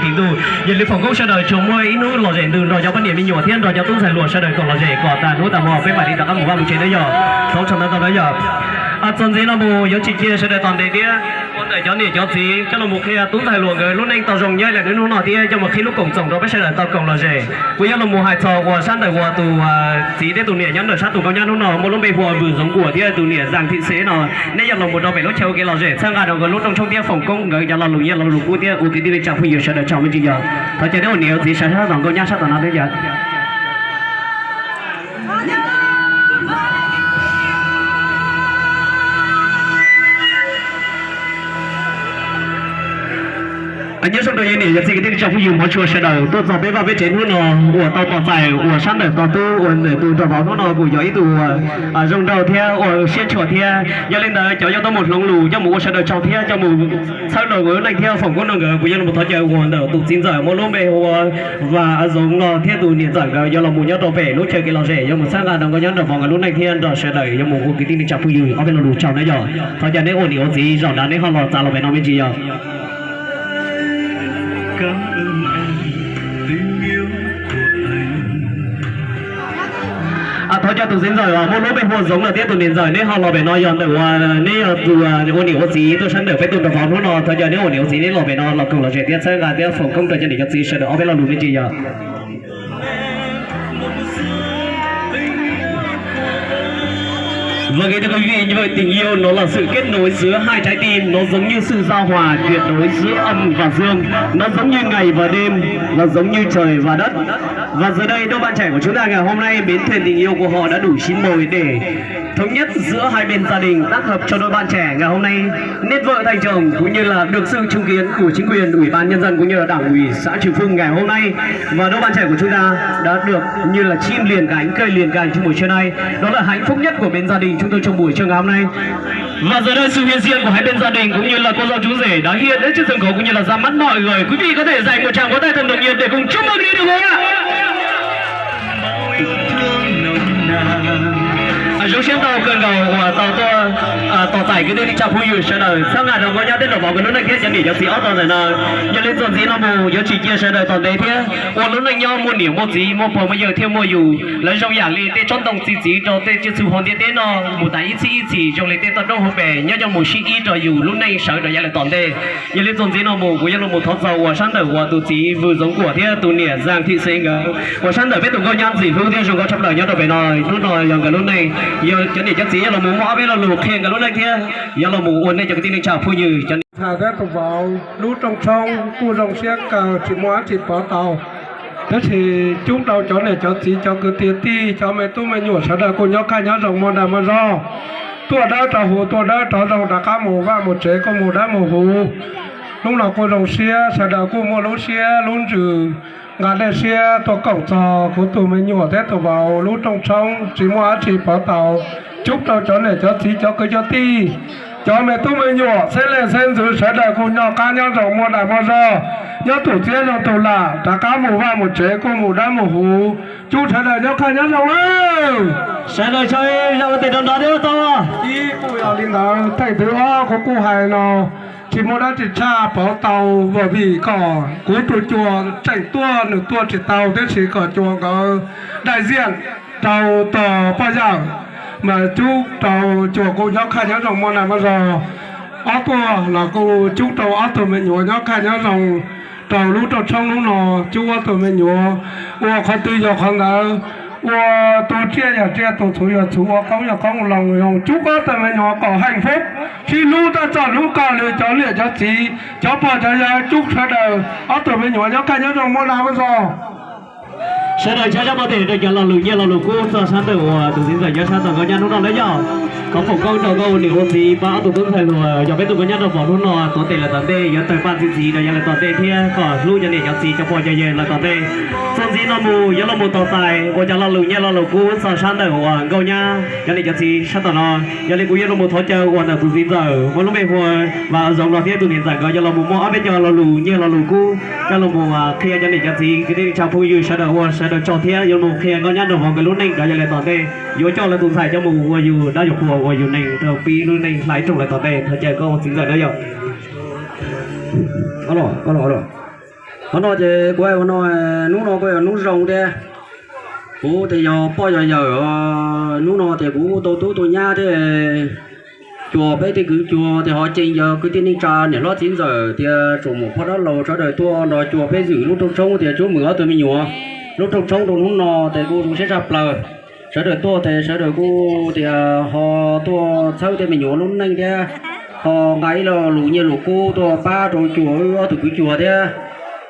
Tim ntuj, yog li foom koob sawv daws tsuas muaj ib hnub lom zem ntws nrog cov poj niam me nyuam thiab nrog cov tub ntxhais hluas sawv daws kom lom zem kom tag hnub tag hmo peb mam li rov qab mus vaj mus tsev na yog. Thov txog ntawd tau na yog. Txog ntxiv no mus yuav tsis cia sawv daws tos ntev thiab, ua ntawm cov niam cov txiv coj los mus qhia tub ntxhais hluas nkawd lub neej tau zoo nyob li hnub no thiab coj mus qhib lub koom txoos rau peb sawv daws tau koom lom zem. Kuv yuav los mus hais txog uas sab ntawm uas tus txiv thiab tus niam nyob ntawm sab tus nkauj nyab hnub no muaj lub npe hu ua Vwm Zoov Kuam thiab tus niam Zaj Thim Xev no. Neb yuav los mus rau pem lub chaw ua kev lom zem txhawb nqa rau nkawd lub rooj tshoob thiab foom koob nkawd cov lo lus nyiaj lo lus kub thiab ua kwv tij neej tsa phooj ywg sawv daws tsaug me ntsis yog. Thov caw neb ua niam ua txiv sawv daws tos nkauj nyab sab tom no thiab yog. Nyob zoo rau yog niam yog txiv kwv tij neej tsa phooj ywg hmov tshua sawv daws tuaj txog peb vaj peb tsev hnub no uas tau tos txais uas sab ntawm tos tub uas ntawm tus nraug vauv hnub no kuj yog ib tug zoo nraug thiab ua siab tshua thiab. Yog li ntawd cov yuav tuaj mus hloov lus coj mus ua sawv daws tsaug thiab coj mus txhawb rau nkawd lub neej thiab foom koob rau nkawd kuv yuav los thov caw uas ntawm tus txiv ntxawm muaj lub npe hu ua Vam Zoov no thiab tus niam ntxawm nkawd yuav los mus nyob rau pem lub chaw kev lom zem yuav mus txhawb nqa rau nkauj nyab nraug vauv nkawd lub neej thiab nrog sawv daws yuav mus ua kwv tij neej tsa phooj ywg ob peb lo lus tsaug na yog. Thov caw neb ua niam ua txiv zaum nrad neb ho los txav los pem no me ntsis yog. Thov caw tus txiv ntxawm muaj lub npe hu ua Zoov no thiab tus niam ntxawm neb ho los pem no yog ntawm uas neb yog tus ua niam ua txiv tuaj sab ntawm peb tus nraug vauv hnub no. Thov caw neb ua niam ua txiv neb los pem no los koom lom zem thiab txhawb nqa thiab foom koob rau cov niam cov txiv sawv daws ob peb lo lus me ntsis yog. Và người ta còn ghi như vậy, tình yêu nó là sự kết nối giữa hai trái tim, nó giống như sự giao hòa tuyệt đối giữa âm và dương, nó giống như ngày và đêm, nó giống như trời và đất. Và giờ đây đôi bạn trẻ của chúng ta ngày hôm nay bến thuyền tình yêu của họ đã đủ chín mồi để thống nhất giữa hai bên gia đình, tác hợp cho đôi bạn trẻ ngày hôm nay nết vợ thay chồng cũng như là được sự chứng kiến của chính quyền, ủy ban nhân dân cũng như là đảng ủy xã Trường Phung ngày hôm nay. Và đôi bạn trẻ của chúng ta đã được như là chim liền cánh, cây liền cành trong buổi trưa nay. Đó là hạnh phúc nhất của bên gia đình chúng tôi trong buổi trưa ngày hôm nay. Và giờ đây sự hiện diện của hai bên gia đình cũng như là cô dâu chú rể đã hiện đến trước sân khấu cũng như là ra mắt mọi người. Quý vị có thể dành một tràng vỗ tay thật nồng nhiệt để cùng chúc mừng đi được không ạ? Zoo siab ntau kawg nkaus uas tau tuaj tos txais kwv tij neej tsa phooj ywg sawv daws txhawb nqa rau nkauj nyab thiab nraug vauv nkawd lub neej thiab cov niam cov txiv ob tog ntawm no. Yog li txuas ntxiv no mus yuav tsis cia sawv daws tos ntev thiab ua lub neej nyob muaj niam muaj txiv muaj pog muaj yawg thiab muaj yus. Lawv zoo yam li tej tsob ntoo txi txiv rau tej tsiaj txhu hauv ntiaj teb no mus tas ib txhis ib txhis zoo li tej toj roob hauv pes nyob nyob mus sib ib rau yus lub neej sawv rau yav lawm tom ntej. Yog li txuas ntxiv no mus kuv yuav los thov txog uas sab ntawm uas tus txiv Vwm Zoov Kuam thiab tus niam Zaj Thim Xev nkawd uas sab ntawm peb tus nkauj nyab ntxim hlub thiab zoo nkauj tshaj plaws nyob rau pem no. Hnub no yog nkawd lub neej, yog cov niam cov txiv yuav los mus muaj ob peb lo lus qhia nkawd lub neej thiab yuav los mus ua nej cov kwv tij neej tsa phooj ywg cov niam. Thiab tus vauv lub rooj tshoob kuj zoo siab kawg tsis muaj dab tsi pov tau. Tab sis cub rau cov niam cov txiv cov kwv tij tij cov me tub me nyuam sawv daws kuj nyob kaj nyob zoo muaj dag muaj zog. Tuaj dawb rov huv tuaj dawb rov zoo rov qab mus vaj mus tsev kuj mus dawb mus huv. Hnub no kuj zoo siab sawv daws kuj muaj lub siab lub ntsws nqa dej siab tuaj koom txog kuv tus me nyuam thiab tus vauv lub rooj tshoob tsis muaj dab tsi pov tau. Cub rau cov niam cov txiv cov kwv cov tij, cov me tub me nyuam xeeb leej xeeb ntxwv sawv daws kuj nyob qab nyob zoo muaj dag muaj zog, nyob tus txiab zoo tus lam rov qab mus vaj mus tsev kuj mus dawb mus huv. Cub sawv daws nyob kaj nyob zoo lawm. Sawv daws tso zog ua tes rau nrad thiab tau. Ib kuj yog li ntawd theej thwv ob kuv kuj hais no tsis muaj dab tsi tshaj pauv tau vim kom kuv tus cuas tseem tuaj nws tuaj tsis tau tab sis kom cuas nkawd daim ziam rau tus poj yawm mas cub rau cuas kuj nyob kaj nyob zoo muaj dag muaj zog. Ob tuaj los kuj cub rau ob tug me nyuam nyob kaj nyob zoo rau lub rooj tshoob hnub no. Cub ob tug me nyuam ua qhov twg yog qhov ntawd, ua tu tsiaj yog tsiaj, tu txhuv yog txhuv, ua qoob yog qoob, ua loo yog loo. Cub ob tug me nyuam kom heej fub sib hlub tab txog hlub koj li cov niam cov txiv cov pog cov yawg. Cub sawv daws ob tug me nyuam nyob kaj nyob zoo muaj dag muaj zog. Sawv daws ntshai zaj mov tes rau cov lo lus nyiaj lo lus kub txog sab ntawm uas tus txiv ntxawm nyob sab tom nkauj nyab hnub no na yog. Thov foom koob rau nkauj ua niam ua txiv pab ob tug tub ntxhais hluas yog peb tug nkauj nyab nraug vauv hnub no tuav tes lawm tom ntej yuav tawg paj txi txiv rau yog lawm tom ntej thiab kom hlub cov niam cov txiv cov pog cov yawg lawm tom ntej. Txuas ntxiv no mus yuav los mus tau txais ua cov lo lus nyiaj lo lus kub txog sab ntawm uas nkauj nyab cov niam cov txiv sab tom no. Yog li kuv yuav los mus thov caw uas ntawm tus txiv ntxawm muaj lub npe hu ua Vam Zoov no thiab tus niam ntxawm nkawd yuav los mus muab ob peb co lo lus nyiaj lo lus kub coj los mus qhia cov niam cov txiv kwv tij neej tsa phooj ywg sawv daws ua sawv daws tso thiab yuav los mus qhia nkauj nyab nraug vauv nkawd lub neej rov yog lawm tom ntej yuav coj lawv tus ntxhais coj mus ua yus dab yus qhua ua yus neeg rau pib lub neej hlais rooj lawm tom ntej. Thov caw koj ua txiv ntxawm na yog. Qhov no ces kuv hais ua no, hnub no kuj yog hnub zoo thiab. Kuv tias yog poj yog yawm, hnub no tias kuv tau tub tau nyab thiab. Cuag peb tej kwv cuag tias ho ceeb yog kwv tij neej tsa niam hlob txiv ntxawm tias tsoom muam phauj dab laug sawv daws tuaj nrog cuag peb zwm lub rooj tshoob tias Tsub Mws ob tug me nyuam. Lub rooj tshoob rau hnub no tias kuj zoo siab tshaj plaws. Sawv daws tuaj tias sawv daws kuj tias ho tuaj txhawb tej me nyuam lub neej thiab ho nqa ib lo lus nyiaj lus kub tuaj pab rau cuag wb ob tug kwv cuag thiab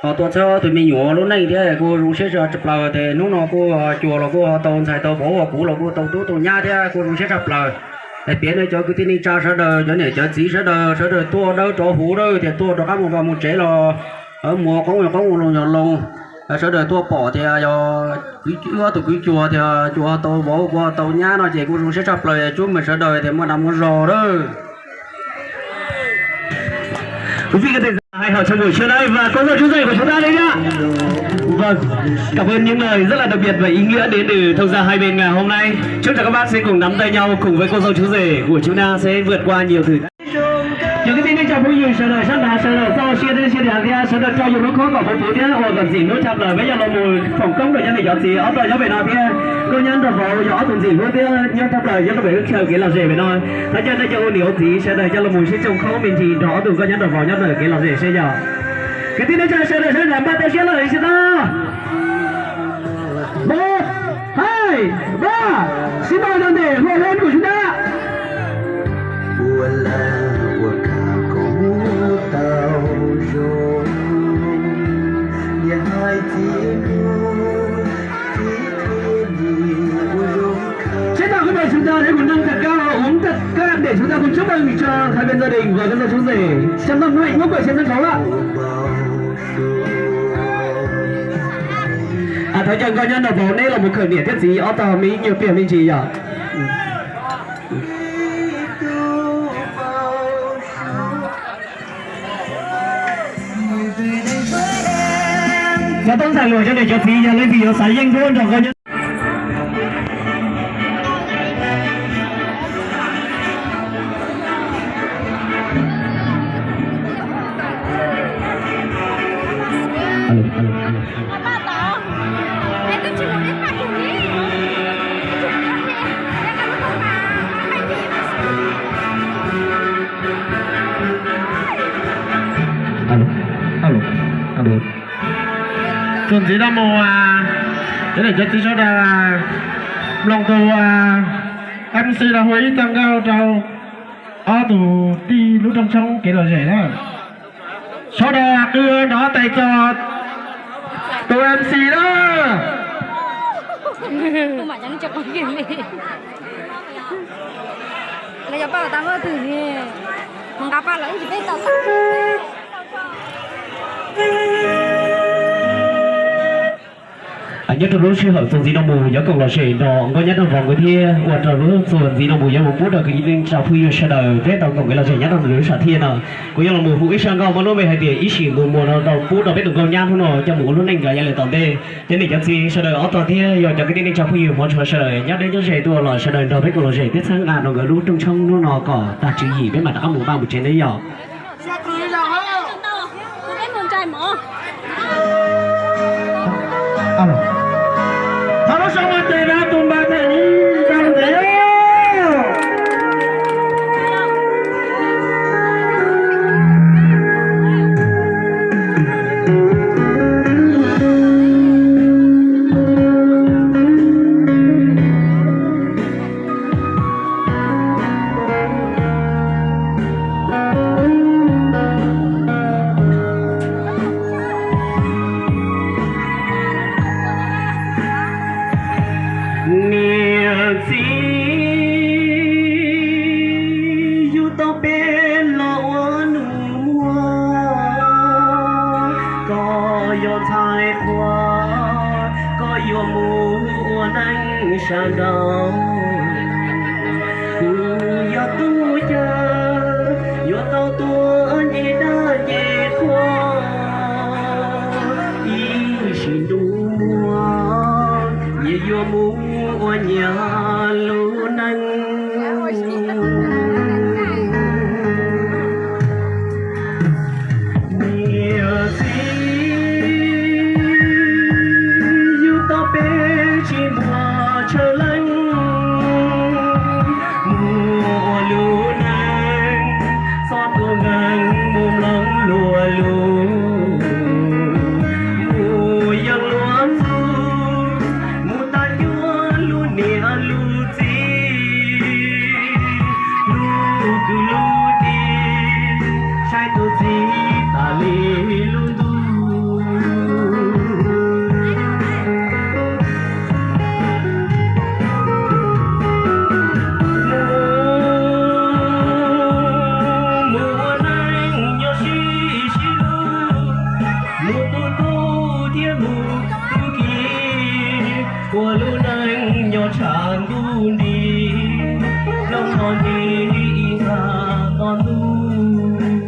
ho tuaj txhawb ob tug me nyuam lub neej thiab kuj zoo siab tshaj plaws. Ces hnub no kuj cuag los kuj ho tau ntxhais tau vauv, kuv los kuj tau tub tau nyab thiab kuj zoo siab tshaj plaws. Es piav nej cov kwv tij neej tsa sawv daws, cov niam cov txiv sawv daws, sawv daws tuaj dawb rov huv dawb tias tuaj rov qab mus vaj mus tsev los muag qoob qoob loo yog loo. Sawv daws tuaj pom tias yog wb ob tug kwv cuag tias cuag tau vauv kuv tau nyab no ces kuj zoo siab tshaj plaws. Tsub Mws sawv daws tias muaj dag muaj zog lawm. Hais hom trong buổi chiều nay và cô dâu chú rể của chúng ta đây nhá. Vâng, cảm ơn những lời rất là đặc biệt và ý nghĩa đến từ thông gia hai bên ngày hôm nay. Chúc cho các bác sẽ cùng nắm tay nhau cùng với cô dâu chú rể của chúng ta sẽ vượt qua nhiều thử thách. Cov kwv tij neej tsa phooj ywg sawv daws sab nrad sawv daws txoj sia thiab siab thiab sawv daws tso yus lub khob kom puv puv thiab ua kom ntxim hlub tshaj plaws. Peb yuav los mus foom koob rau cov niam cov txiv ob tog nyob pem no thiab nkauj nyab nraug vauv yog ob tug ntxim hlub thiab nyob tshaj plaws nyob rau pem lub chaw kev lom zem pem no. Thov caw nej cov ua niam ua txiv sawv daws coj los mus sib tsoo khaub me ntsis nrog ob tug nkauj nyab nraug vauv nyob ntawm kev lom zem seb yog. Kwv tij neej tsa sawv daws sab nrad npaj tau siab los tsis tau? Một, hai, ba, sib npaj rau ntawm hua hua num sib ntab. Sếp nào các bạn chúng ta thấy một năm thật cao, ấm thật các bạn để chúng ta cùng chúc mừng cho hai bên gia đình và các dòng chú rể. Trong năm hai nghìn có bảy trên sân khấu ạ. Thov caw nkauj nyab nraug vauv neb los mus khawm niam thiab txiv ob tog me nyuam piam me ntsis yom. Cov tub ntxhais hluas cov niam cov txiv yog leej twg yuav xav yeej duab nrog nkauj nyab Txuas ntxiv no mus, cov niam cov txiv sawv daws mloog tus MC los hu ib txoj nkauj rau ob tug tij lub rooj tshoob kev lom zem na. Sawv daws qw nrov tes txog tus MC na. Nyob rau lub sij hawm txuas ntxiv no mus yuav koom lom zem nrog nkauj nyab nraug vauv nkawd thiab ua rau lub txuas ntxiv no mus yuav mus pub rau kwv tij neej tsa phooj ywg sawv daws peb tau koom kev lom zem nyob rau lub sam thiaj no. Kuv yuav los mus hu ib zaj nkauj muaj lub npe hais tias ib sim ntus muag no tau pub rau peb tus nkauj nyab hnub no coj mus ua lub neej rov yav lawm tom ntej. Cov niam cov txiv sawv daws ob tog thiab yog cov kwv tij neej tsa phooj ywg hmov tshua sawv daws nyob deb nyob ze tuaj los sawv daws nrog peb koom lom zem thiab txhawb nqa rau nkawd lub rooj tshoob hnub no kom tag tswv yim peb mam rov qab mus vaj mus tsev nawb yom. Niam txiv, yug tau peb los ua nus muag, koj yog ntxhais qhua, koj yuav mus ua neej sawv nraud. Kuv yog tub cag, yuav tau tuav nce dab nce qhua, ib sim ntuj muag, nyias yuav mus ua nyias lub neej. Niam txiv, yug tau peb tsis muaj tshaw leej, mus ua lub neej, txhob tua nkees mus mloog luag lus, mus yog luag txuj, mus tag cuag lub niam lub txiv, lub kwv lub tij, saib tus txiv tas li lub ntuj. Mus ua neej nyob sib sib hlub, mus tu tu thiab mus tu ki, ua lub neej nyob tshav ntuj nti, lub no nti